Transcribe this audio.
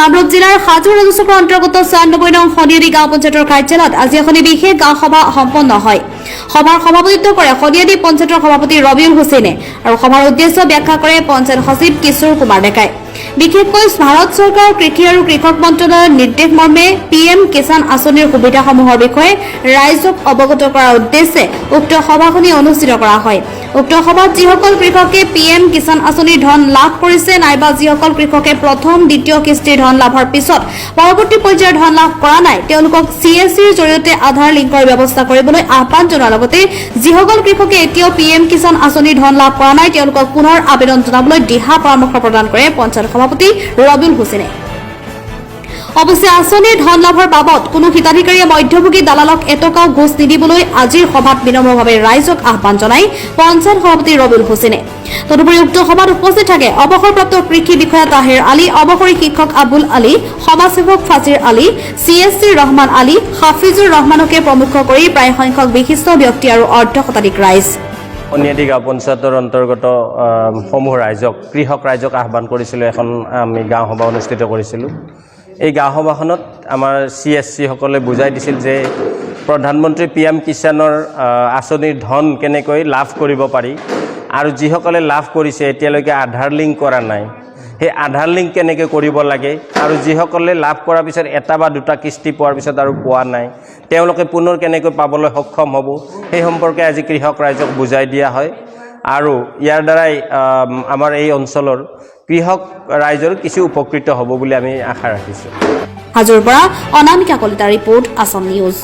কামৰূপ জিলাৰ হাজো ৰাজহ অন্তৰ্গত 96 নং শনিয়াদী গাঁও পঞ্চায়তৰ কাৰ্যালয়ত আজি এখনি বিশেষ গাঁও সভা সম্পন্ন হয়। সভাৰ সভাপতিত্ব কৰে শনিয়াদী পঞ্চায়তৰ সভাপতি ৰবিউল হুছেইনে আৰু সভাৰ উদ্দেশ্য ব্যাখ্যা কৰে পঞ্চায়ত সচিব কিশোৰ কুমাৰ ডেকাই। বিশেষকৈ ভাৰত চৰকাৰৰ কৃষি আৰু কৃষক মন্ত্ৰালয়ৰ নিৰ্দেশ মৰ্মে পি এম কিষাণ আঁচনিৰ সুবিধাসমূহৰ বিষয়ে ৰাইজক অৱগত কৰাৰ উদ্দেশ্যে উক্ত সভাখনি অনুষ্ঠিত কৰা হয়। উক্ত সভাত যিসকল কৃষকে পি এম কিষাণ আঁচনিৰ ধন লাভ কৰিছে নাইবা যিসকল কৃষকে প্ৰথম, দ্বিতীয় কিস্তিৰ ধন লাভৰ পিছত পৰৱৰ্তী পৰ্যায়ৰ ধন লাভ কৰা নাই, তেওঁলোকক চি এছ চিৰ জৰিয়তে আধাৰ লিংকৰ ব্যৱস্থা কৰিবলৈ আহ্বান জনোৱাৰ লগতে যিসকল কৃষকে এতিয়াও পি এম কিষাণ আঁচনিৰ ধন লাভ কৰা নাই, তেওঁলোকক পুনৰ আবেদন জনাবলৈ দিহা পৰামৰ্শ প্ৰদান কৰে পঞ্চায়ত সভাপতি ৰবিউল হুছেইনে। অৱশ্যে আঁচনিৰ ধন লাভৰ বাবদ কোনো হিতাধিকাৰীয়ে মধ্যভোগী দালালক এটকাও ঘোচ নিদিবলৈ আজিৰ সভাত বিনম্ৰভাৱে ৰাইজক আহ্বান জনাই পঞ্চায়ত সভাপতি ৰবিউল হুছেইনে। তদুপৰি উক্ত সভাত উপস্থিত থাকে অৱসৰপ্ৰাপ্ত কৃষি বিষয়া তাহেৰ আলী, অৱসৰী শিক্ষক আবুল আলী, সমাজসেৱক Fazir Ali, C S C Rahman Ali, Hafizur ৰহমানকে প্ৰমুখ কৰি প্ৰায় সংখ্যক বিশিষ্ট ব্যক্তি আৰু অৰ্ধ শতাধিক ৰাইজ। শনিয়াদী গাঁও পঞ্চায়তৰ অন্তৰ্গত সমূহ ৰাইজক, কৃষক ৰাইজক আহ্বান কৰিছিলোঁ। এখন আমি গাঁও সভা অনুষ্ঠিত কৰিছিলোঁ। এই গাঁও সভাখনত আমাৰ চি এছ চিসকলে বুজাই দিছিল যে প্ৰধানমন্ত্ৰী পি এম কিষাণৰ আঁচনিৰ ধন কেনেকৈ লাভ কৰিব পাৰি আৰু যিসকলে লাভ কৰিছে, এতিয়ালৈকে আধাৰ লিংক কৰা নাই, সেই আধাৰ লিংক কেনেকৈ কৰিব লাগে আৰু যিসকলে লাভ কৰাৰ পিছত এটা বা দুটা কিস্তি পোৱাৰ পিছত আৰু পোৱা নাই, তেওঁলোকে পুনৰ কেনেকৈ পাবলৈ সক্ষম হ'ব, সেই সম্পৰ্কে আজি কৃষক ৰাইজক বুজাই দিয়া হয়। আৰু ইয়াৰ দ্বাৰাই আমাৰ এই অঞ্চলৰ কৃষক ৰাইজৰ কিছু উপকৃত হ'ব বুলি আমি আশা ৰাখিছোঁ। হাজোৰ পৰা অনামিকা কলিতা ৰিপৰ্ট, আছাম নিউজ।